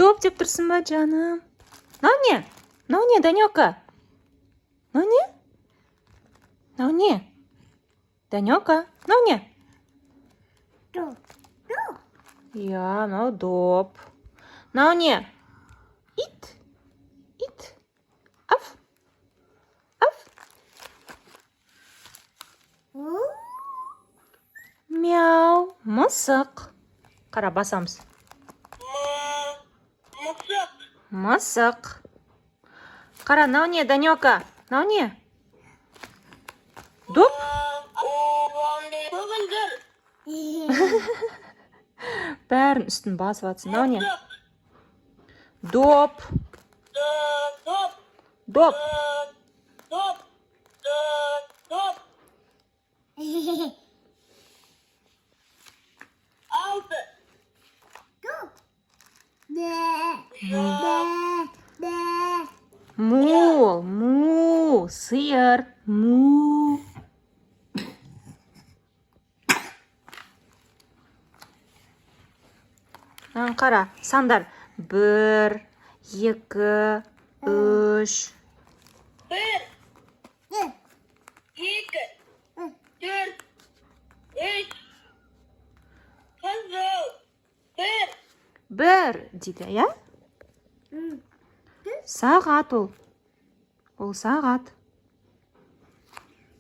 Доп деп тұрсың ба, жаным? Мынау не? Мынау не, Данека? Мынау не? Мынау не? Данека, мынау не? Доп. Доп. Иә, мынау доп. Мынау не? Ит. Ит. Аф. Аф. Мяу. Мысық. Қара, басамыз. Мысық. Мысық. Қара, мынау не, Данека? Мынау не? Доп. Көгілдір. Бәрін үстін басып жатсың. Мынау не? Доп. Доп. Доп. Доп. Доп. 6. Доп. Бе. Бе. Бе. Му, му, сиыр, му. Мынаны қара, сандар. 1, 2, 3. 1, Бе. 2, 4, 3. Қызыл. 1. 1 дейді, иә? Сағат ол. Ол сағат.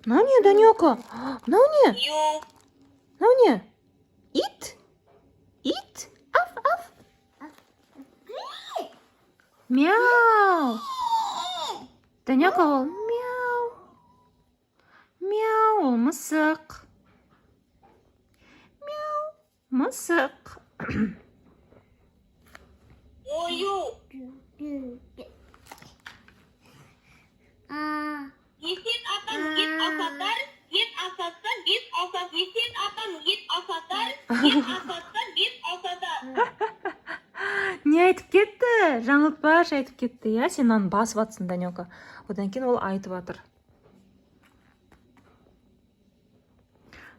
Мынау не, Данека? Мынау не? Ю. Мынау не? Ит? Ит? Аф, аф. Мяу. Данека, ол мяу. Мяу, ол мысық. Мяу, мысық. Ою. А. Есет атам ет асатар, ет асатса бес асат. Есет атам ет асатар, ет асатса бес асатар. Не айтып кетті? Жаңылтпаш айтып кетті, иә? Сен мынаны басып жатсың, Данека. Одан кейін ол айтып жатыр.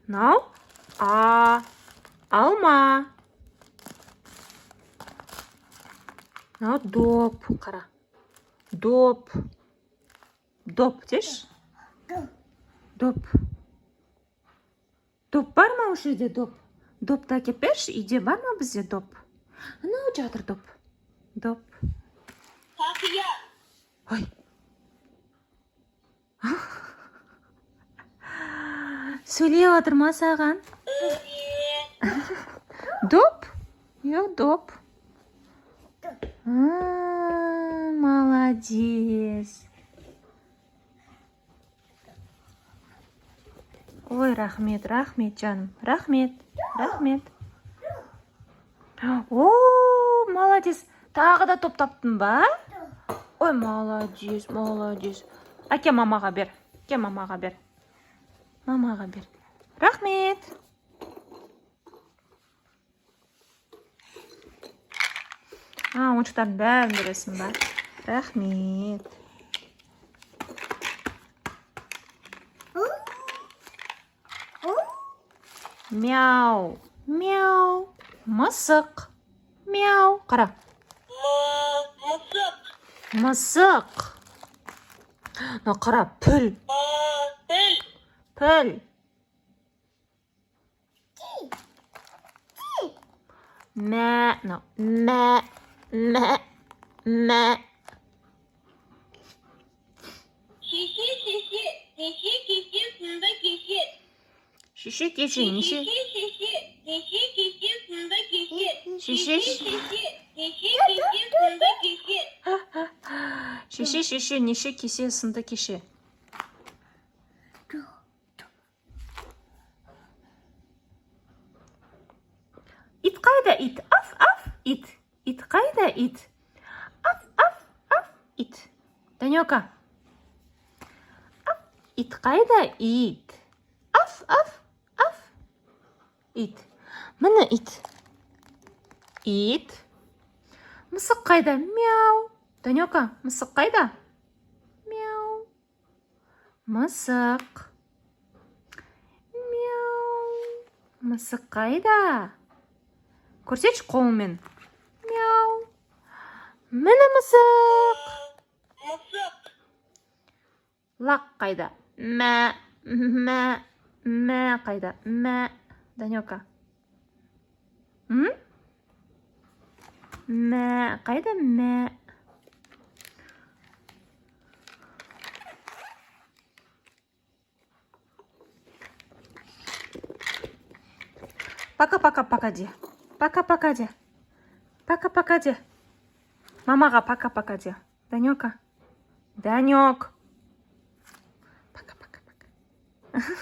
Мынау а алма. Мынау доп, қара. Доп. Доп деші. Доп. Доп бар ма осы жерде, доп? Допты әкеліп берші, үйде бар ма бізде доп? Анау жатыр доп. Доп. Тақия. Ой. Сөйлеп жатыр ма саған? Доп? Иә, доп. А, молодец. Ой, рахмет, рахмет, жаным. Рахмет, рахмет. О, молодец. Тағы да топ таптың ба? Ой, молодец, молодец. Әке, мамаға бер. Әке, мамаға бер. Мамаға бер. Рахмет. А, ойыншықтардың бәрін бересің ба? Рахмет. Мяу, мяу. Мысық. Мяу. Қара. Мысық. Мысық. Мына қара, піл. Піл. Піл. Мә, мынау мә, мә, мә. Шеше, шеше, неше кесе сынды кеше? Шеше, кеше, неше? Шеше, шеше, неше кесе сынды кеше? Шеше, Шеше, неше кесе сынды кеше? Шеше, шеше, неше кесе сынды кеше? Ит қайда, ит? Аф, аф, ит. Ит қайда, ит? Аф, аф, аф, ит. Данека. Аф, ит қайда, ит? Аф, аф, аф. Ит. Міне ит. Ит. Мысық қайда? Мяу. Данека, мысық қайда? Мяу. Мысық. Мяу. Мысық қайда? Көрсетші қолыңмен. Мяу. Міне мысық. Мысық. Лақ қайда? Мә, мә, мә қайда? Мә. Данека. М? Мә қайда? Мә. Пока, пока, пока де. Пока, пока де. Пока, пока де. Мамаға пока, пока де. Данека. Данек. Пока, пока, пока.